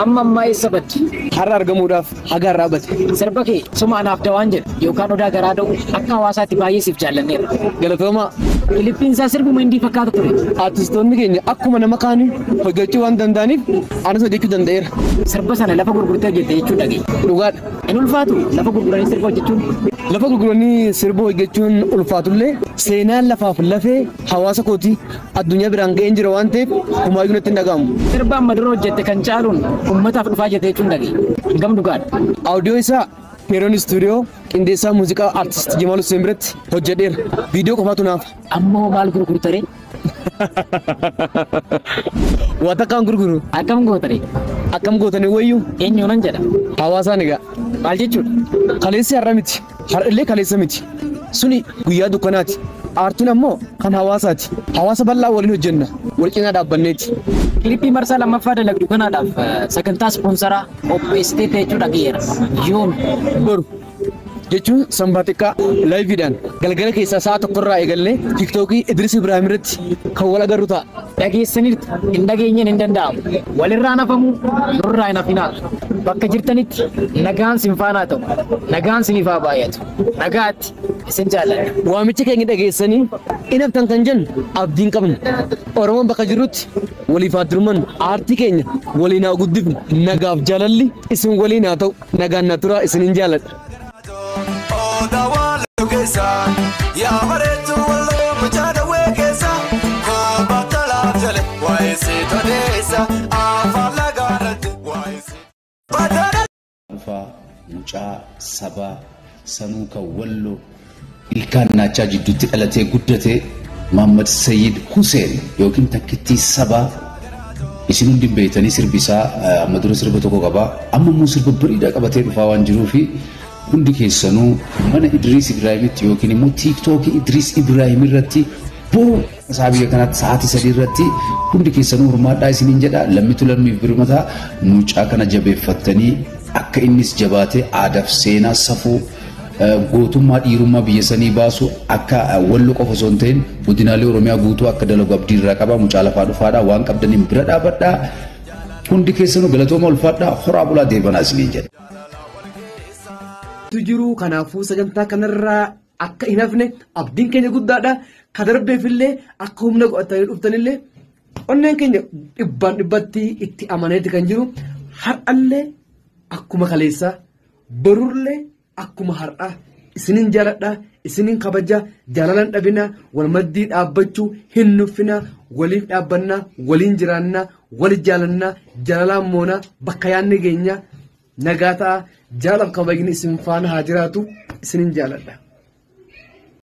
Amma ammaa eessa baddi? Har'a argamuudhaaf haga har'aa bate. Sirba kee suma anaaf dawaan jedhu yookaan odaa garaa da'u akka hawaasaatti baay'ee siif jaallanneerra. Galatoomaa. Kilippiin isaa sirbuma hindii fakkaata ture. Artistoonni keenya akkuma nama kaanii hojjechuu waan danda'aniif anis hojjechuu danda'eera. Sirba sana lafa gurgurtee hojjette jechuu dhageenya. Dhugaadha. Hin ulfaatu lafa gurguranii sirba hojjechuun. Lafa gurguranii sirba hojjechuun ulfaatullee seenaan lafaaf lafee hawaasa kootii addunyaa biraan ga'een jira waan ta'eef humaayyuu natti hin dhaga'amu. Sirba amma dura hojjette kan caaluun uummataaf dhufaa jirte jechuun dhageenya. Hangam dhugaadha? Audiyoo isaa Peeroon Istuudiyoo qindeessaa muuziqaa Artist Jamaal Hussein biratti hojjedheera. Viidiyoo qofaatu naaf. Amma hoo maal gurgurtaree? Waa takkaan gurguru. Akkam gootaree? Akkam gootanii wayyuu? Eenyuunan jedha? Hawaasaan egaa. Maal jechuudha? Kaleessi har'a miti. Har'illee kaleessa miti. Suni guyyaa dukkanaati. Aartiin ammoo kan hawaasaati. Hawaasa bal'aa waliin hojjenna. Wal cinaa dhaabbanneeti. Kilippii marsaa lammaffaa dalagdu kanaadhaaf sagantaa ispoonsaraa qopheessitee jechuu dhageera. Yoom? Boru. Jechuun sanbaa xiqqaa laayiviidhaan galgala keessaa sa'a tokkorraa eegallee tiiktookii Idris Ibrahim irratti kan wal agarru ta'a. Dhageessaniirtu hin dhageenyeen hin danda'amu. Walirraa nafamuu nurraa hin hafinaa. Bakka jirtanitti nagaan sin faanaa ta'u. Nagaan siniif haa baay'atu. Nagaatti isin jaalladha. Waamicha keenya dhageessanii in haftan kan jennu abdiin qabna. Oromoon bakka jirrutti waliif haa dirmannu. Aartii keenya waliin haa guddifnu. Nagaaf jaalalli isin waliin haa ta'u. Nagaan na turaa isinin jaalladha. Dhufaa mucaa sabaa sanuu kan walloo ilkaan naachaa jidduutti dhalatee guddatee Muhammad Sayyid Hussein yookiin takkittii sabaa isin hundi beektanii sirbi isaa amma dura sirba tokko qabaa amma immoo sirba bareedaa qabatee dhufaa waan jiruu fi hundi keessanuu mana Idriis Ibraahimitti yookiin immoo tiiktookii Idriis Ibraahim irratti boru isaa biyya kanaatti sa'aatii 3 irratti hundi keessanuu hirmaadhaa isiniin jedha. Lammitu lammiif birmataa mucaa kana jabeeffattanii akka innis jabaatee aadaaf seenaa safuu gootummaa dhiirummaa biyya sanii baasu akka wallo qofa osoo hin ta'in godinaalee Oromiyaa guutuu akka dalagu abdii irraa qaba. Mucaa lafaa dhufaadha waan qabdaniin bira dhaabadhaa. Hundi keessanuu galatooma ulfaadhaa horaa bulaa deebanaa isiniin jedha. Tu jiru kanaafuu sagantaa kanarraa akka hin hafne abdiin keenya guddaadha. Ka darbeefillee akka humna godhatanii dhuftanillee onneen keenya dhibbaan dhibbatti itti amaneeti kan jiru. Har'allee akkuma kaleessaa borullee akkuma har'aa isinin jaaladha isinin kabaja jaalalan dhabina wal maddii dhaabbachuu hin nuffina waliif dhaabbannaa waliin jiraannaa wal jaalannaa jaalalaan moonaa bakka yaadne geenya nagaa ta'a jaalaf kabajni isin faana haa jiraatu isinin jaaladha.